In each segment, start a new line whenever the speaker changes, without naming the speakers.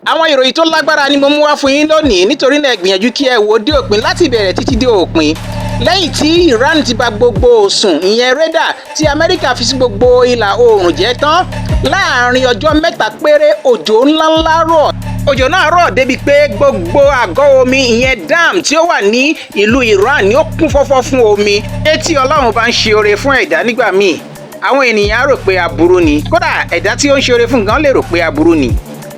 Àwọn ìròyìn tó lágbára ni mo mú wá fún yín lónìí, nítorí náà ẹ gbìyànjú kí ẹ wò ó dé òpin, láti ìbẹ̀rẹ̀ títí dé òpin. Lẹ́yìn tí Iran ti bà gbogbo òsùn, ìyẹn radar tí Amẹ́ríkà fi sí gbogbo ìlà oòrùn jẹ́ tán, láàrin ọjọ́ 3 péré, òjò ńláńlá rọ̀. Òjò náà rọ̀ débi pé gbogbo àgọ́ omi, ìyẹn dam tí ó wà ní ìlú Iran, ni ó kún fọ́fọ́ fún omi. Ṣé tí Ọlọ́run bá ń ṣe oore fún ẹ̀dá nígbà míì, àwọn ènìyàn á rò pé aburú ni? Kódà, ẹ̀dá tí ó ń ṣe oore fún gan lè rò pé aburú ni.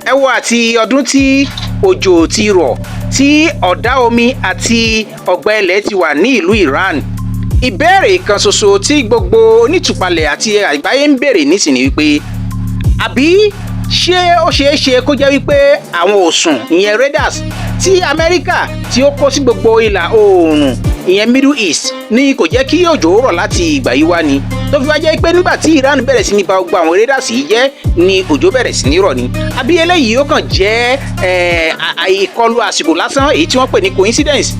Ẹ wo àti ọdún tí òjò ti rọ̀, tí ọ̀dá omi àti ọ̀gbẹlẹ̀ ti wà ní ìlú Iran. Ìbéèrè kan ṣoṣo tí gbogbo onítùpalẹ̀ àti àgbáyé ń béèrè nísìnyí wípé, àbí ṣé ó ṣeé ṣe kó jẹ́ wípé àwọn òsùn, ìyẹn radars tí Amẹ́ríkà tí ó kó sí gbogbo ìlà oòrùn, ìyẹn Middle East, ní kò jẹ́ kí òjò rọ̀ láti ìgbà yìí wá ni, tó fi wá jẹ́ pé nígbà tí Iran bẹ̀rẹ̀ sí ní ba gbogbo àwọn radars yìí jẹ́ ni òjò bẹ̀rẹ̀ sí ní rọ̀ ni? Àbí eléyìí ó kàn jẹ́ ìkọlù àsìkò lásán, èyí tí wọ́n pè ní coincidence?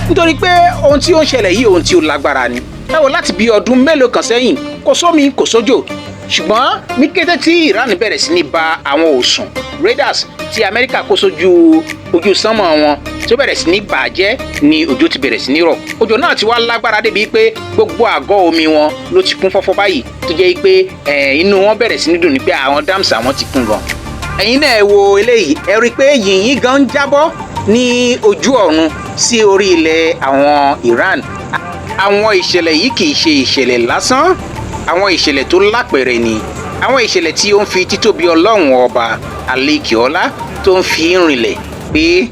Nítorí pé ohun tí ó ń ṣẹlẹ̀ yìí, ohun tí ó lágbára ni. Ẹ wò, láti bí ọdún mélòó kan sẹ́yìn, kò sómi, kò sójò, ṣùgbọ́n ní kété tí Iran bẹ̀rẹ̀ sí ní ba àwọn òsùn radars tí Amẹ́ríkà kó sójú ojú sánmọ̀ wọn, tí ó bẹ̀rẹ̀ sí ní bàjẹ́, ni òjò ti bẹ̀rẹ̀ sí ní rọ̀. Òjò náà ti wá lágbára débi pé gbogbo àgọ́ omi wọn ló ti kún fọ́fọ́ báyìí, tó jẹ́ pé inú wọn bẹ̀rẹ̀ sí ní dùn ní pé àwọn dams àwọn ti kún gan. Ẹ̀yin náà ẹ wo eléyìí, ẹ rí i pé yìnyín gan ń jábọ́ ní ojú ọ̀run sí orí ilẹ̀ àwọn Iran. Àwọn ìṣẹ̀lẹ̀ yìí kì í ṣe ìṣẹ̀lẹ̀ lásán, àwọn ìṣẹ̀lẹ̀ tó lápẹ̀rẹ̀ ni, àwọn ìṣẹ̀lẹ̀ tí ó ń fi títóbi Ọlọ́run Ọba àlekèọ́lá tó ń fi rinlẹ̀ pé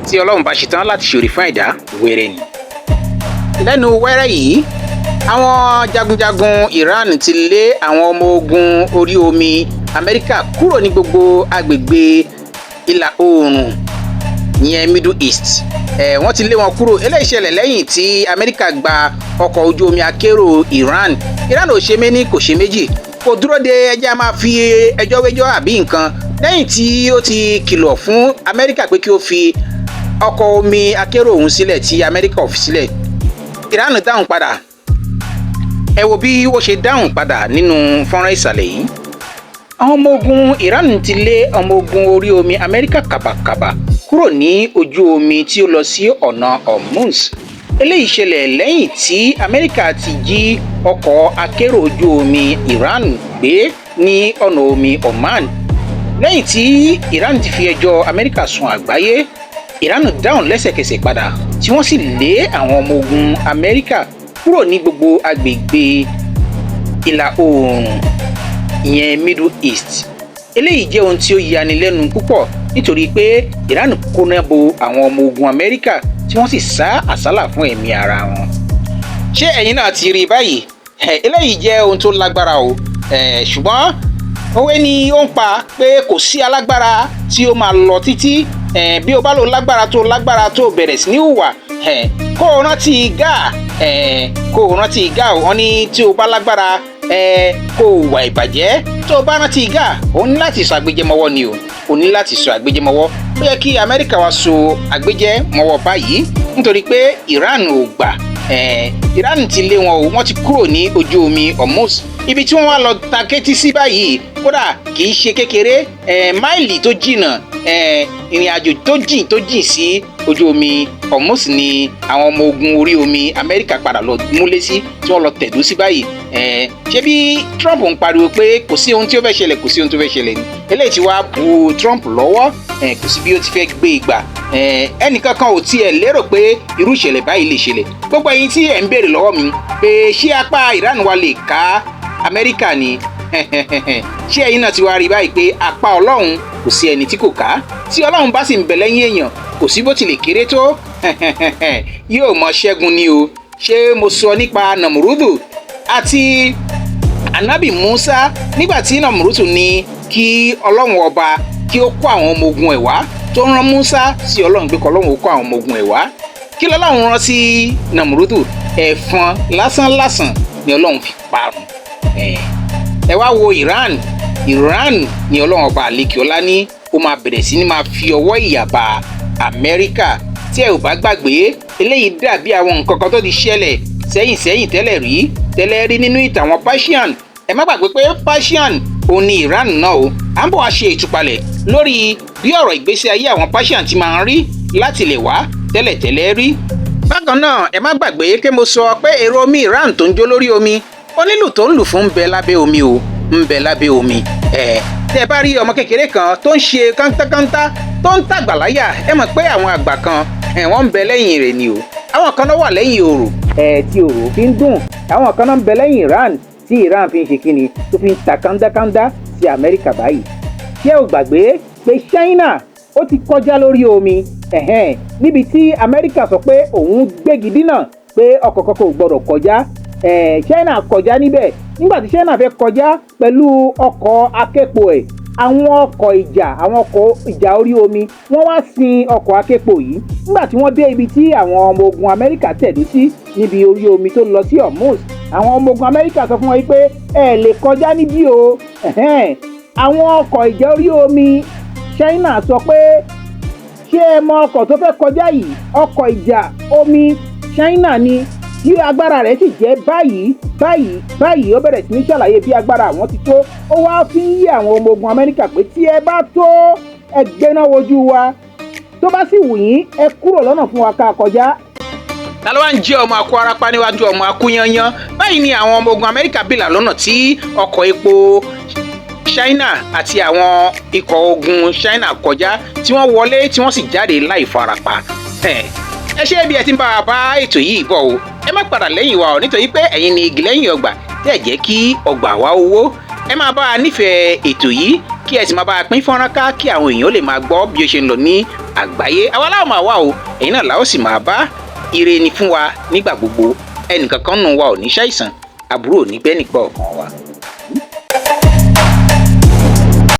tí Ọlọ́run bá ṣetán láti ṣòrí fún ẹ̀dá, wéré ni. Lẹ́nu wẹ́rẹ́ yìí, àwọn jagunjagun Iran ti lé àwọn ọmọ ogun orí omi Amẹ́ríkà kúrò ní gbogbo agbègbè ìlà oòrùn, ìyẹn Middle East. Wọ́n ti lé wọn kúrò. Eléyìí ṣẹlẹ̀ lẹ́yìn tí Amẹ́ríkà gba ọkọ̀ ojú omi akérò Iran. Iran ò ṣe méní, kò ṣe méjì, kò dúró de ẹjẹ́ a máa fi ẹjọ́ wéjọ́ àbí nǹkan. Lẹ́yìn tí ó ti kìlọ̀ fún Amẹ́ríkà pé kí ó fi ọkọ̀ omi akérò òun sílẹ̀, tí Amẹ́ríkà ò fi sílẹ̀, Iran dáhùn padà. Ẹ wo bí ó ṣe dáhùn padà nínú fọ́nrán ìsàlẹ̀ yìí. Àwọn ọmọ ogun Iran ti lé ọmọ ogun orí omi Amẹ́ríkà kàbàkàbà kúrò ní ojú omi tí ó lọ sí ọ̀nà Hormuz. Eléyìí ṣẹlẹ̀ lẹ́yìn tí Amẹ́ríkà ti jí ọkọ̀ akérò ojú omi Iran gbé ní ọ̀nà omi Oman. Lẹ́yìn tí Iran ti fi ẹjọ́ Amẹ́ríkà sùn àgbáyé, Iran dáhùn lẹ́sẹ̀kẹsẹ̀ padà, tí wọ́n sì lé àwọn ọmọ ogun Amẹ́ríkà kúrò ní gbogbo agbègbè ìlà oòrùn, ìyẹn Middle East. Eléyìí jẹ́ ohun tí ó yani lẹ́nu púpọ̀, nítorí pé Iran kóná bo àwọn ọmọ ogun Amẹ́ríkà, tí wọ́n sì sá àsálà fún ẹ̀mí ara wọn. Ṣé ẹ̀yin náà ti rí i báyìí? Eléyìí jẹ́ ohun tó lágbára o. Ṣùgbọ́n òwe ni ó ń pa pé kò sí alágbára tí ó máa lọ títí. Bí o bá lò lágbára tó lágbára tó bẹ̀rẹ̀ sí ní hùwà, kó o rántí gáà, kó o rántí gáà. Wọ́n ní tí o bá lágbára, kó o hùwà ìbàjẹ́, tó o bá rántí gáà, o ní láti sọ àgbéjẹmọ́wọ́ ni o. O ní láti sọ àgbéjẹmọ́wọ́. Ó yẹ kí Amẹ́ríkà wá so àgbéjẹmọ́wọ́ báyìí, nítorí pé Iran ò gbà. Iran ti lé wọn o, wọ́n ti kúrò ní ojú omi Hormuz. Ibi tí wọ́n wá lọ ta kétí sí báyìí, kódà kì í ṣe kékeré, máìlì tó jìnnà, ìrìn àjò tó jìn tó jìn sí ojú omi Hormuz ni àwọn ọmọ ogun orí omi Amẹ́ríkà padà lọ múlé sí, tí wọ́n lọ tẹ̀dó sí báyìí. Ṣé bí Trump ń pariwo pé kò sí ohun tí ó fẹ́ ṣẹlẹ̀, kò sí ohun tó fẹ́ ṣẹlẹ̀ ni, eléyìí tí wàá bu Trump lọ́wọ́. Kò sí bí ó ti fẹ́ gbé ìgbà. Ẹnìkankan ò tiẹ̀ lérò pé irú ìṣẹ̀lẹ̀ báyìí lè ṣẹlẹ̀. Gbogbo ẹ̀yin tí ẹ̀ ń béèrè lọ́wọ́ mi pé ṣé apá Iran wa lè ká Amẹ́ríkà ni, ṣé ẹ̀yin náà ti wá rí báyìí pé apá Ọlọ́run kò sí ẹni tí kò ká? Tí Ọlọ́run bá sì ń bẹ lẹ́yìn èèyàn, kò sí bó ti lè kéré tó, yóò mọ ṣẹ́gun ni o. Ṣé mo sọ nípa Nàmúrúdù àti Anabi Musa, nígbà tí Nàmúrúdù ní kí Ọlọ́run Ọba kí ó kó àwọn ọmọ ogun ẹ̀ wá, tó ń rán Musa sí Ọlọ́run pé kọ́ Ọlọ́run ó kó àwọn ọmọ ogun ẹ̀ wá? Kí lọ́lọ́run rán sí Nàmúrúdù? Ẹ̀fọn lásán lásán ni Ọlọ́run fi parun. Ẹ wá wo Iran. Iran ni Ọlọ́run Ọba àlekèọ́lá ní ó máa bẹ̀rẹ̀ sí ní máa fi ọwọ́ ìyà bá Amẹ́ríkà. Tí ẹ ò bá gbàgbé, eléyìí dàbí àwọn nǹkan kan tó ti ṣẹlẹ̀ sẹ́yìn sẹ́yìn, tẹ́lẹ̀ rí tẹ́lẹ̀ rí nínú ìtàn àwọn Persian. Ẹ má gbàgbé pé Persian Òun ni Iran náà o. À ń bọ̀ wá ṣe ìtúpalẹ̀ lórí bí ọ̀rọ̀ ìgbésí ayé àwọn Persian ti máa ń rí láti lè wá tẹ́lẹ̀tẹ́lẹ̀ rí. Bákan náà, ẹ má gbàgbé pé mo sọ pé èrò omi Iran tó ń jó lórí omi, onílù tó ń lù fún ń bẹ lábẹ́ omi o, ń bẹ lábẹ́ omi. Ẹ tẹ́ bá rí ọmọ kékeré kan tó ń ṣe kántákántá, tó ń tàgbàláyà, ẹ mọ̀ pé àwọn àgbà kan ẹ̀ wọ́n ń bẹ lẹ́yìn rẹ̀ ni o. Àwọn kan náà wà lẹ́yìn òrò ẹ̀ tí òrò fi ń dùn. Àwọn kan náà ń bẹ lẹ́yìn Iran tí Iran fi ń ṣe kíni, tó fi ń ta kándákándá sí Amẹ́ríkà báyìí. Ṣé o gbàgbé pé China ó ti kọjá lórí omi ẹ̀hẹ́n níbi tí Amẹ́ríkà sọ pé òun gbégi dínà pé ọkọ̀ kankan ò gbọ́dọ̀ kọjá? China kọjá níbẹ̀. Nígbà tí China fẹ́ kọjá pẹ̀lú ọkọ̀ aképo ẹ̀, àwọn ọkọ̀ ìjà orí omi, wọ́n wá sin ọkọ̀ aképo yìí. Nígbà tí wọ́n dé ibi tí àwọn ọmọ ogun Amẹ́ríkà tẹ̀dó sí níbi orí omi tó lọ sí Hormuz, àwọn ọmọ ogun Amẹ́ríkà sọ fún wọn pé ẹ lè kọjá níbí o. Àwọn ọkọ̀ ìjà orí omi China sọ pé, ṣé ẹ mọ ọkọ̀ tó fẹ́ kọjá yìí? Ọkọ̀ ìjà omi China ni, tí agbára rẹ̀ sì jẹ́ báyìí báyìí báyìí. Ó bẹ̀rẹ̀ sí ní ṣàlàyé bí agbára àwọn ti tó. Ó wá fi ń yé àwọn ọmọ ogun Amẹ́ríkà pé tí ẹ bá tó, ẹ gbéná wojú wa, tó bá sì wù yín, ẹ kúrò lọ́nà fún wa ká kọjá. Ta ló wá ń jẹ́ ọmọ akú arapa níwájú ọmọ akú yányán? Báyìí ni àwọn ọmọ ogun Amẹ́ríkà bìlà lọ́nà tí ọkọ̀ epo China àti àwọn ikọ̀ ogun China kọjá, tí wọ́n wọlé, tí wọ́n sì jáde láì farapa. Ẹ ṣé bí ẹ ti ń bá wa bá ètò yìí bọ̀ o. Ẹ má padà lẹ́yìn wa o, nítorí pé ẹ̀yin ni igi lẹ́yìn ọgbà tẹ́ ẹ̀ jẹ́ kí ọgbà wa owó. Ẹ máa bá a nífẹ̀ẹ́ ètò yìí, kí ẹ sì máa bá a pín fọ́nrán ká, kí àwọn èèyàn lè máa gbọ́ bí ó ṣe ń lọ ní àgbáyé. Àwa láwọn máa wà o, ẹ̀yin náà làá ó sì máa bá. Ire ni fún wa nígbà gbogbo. Ẹnìkankan nù wa ò ní ṣàìsàn, àbúrò ní bẹ́ẹ̀ nìkan ọ̀kan wa.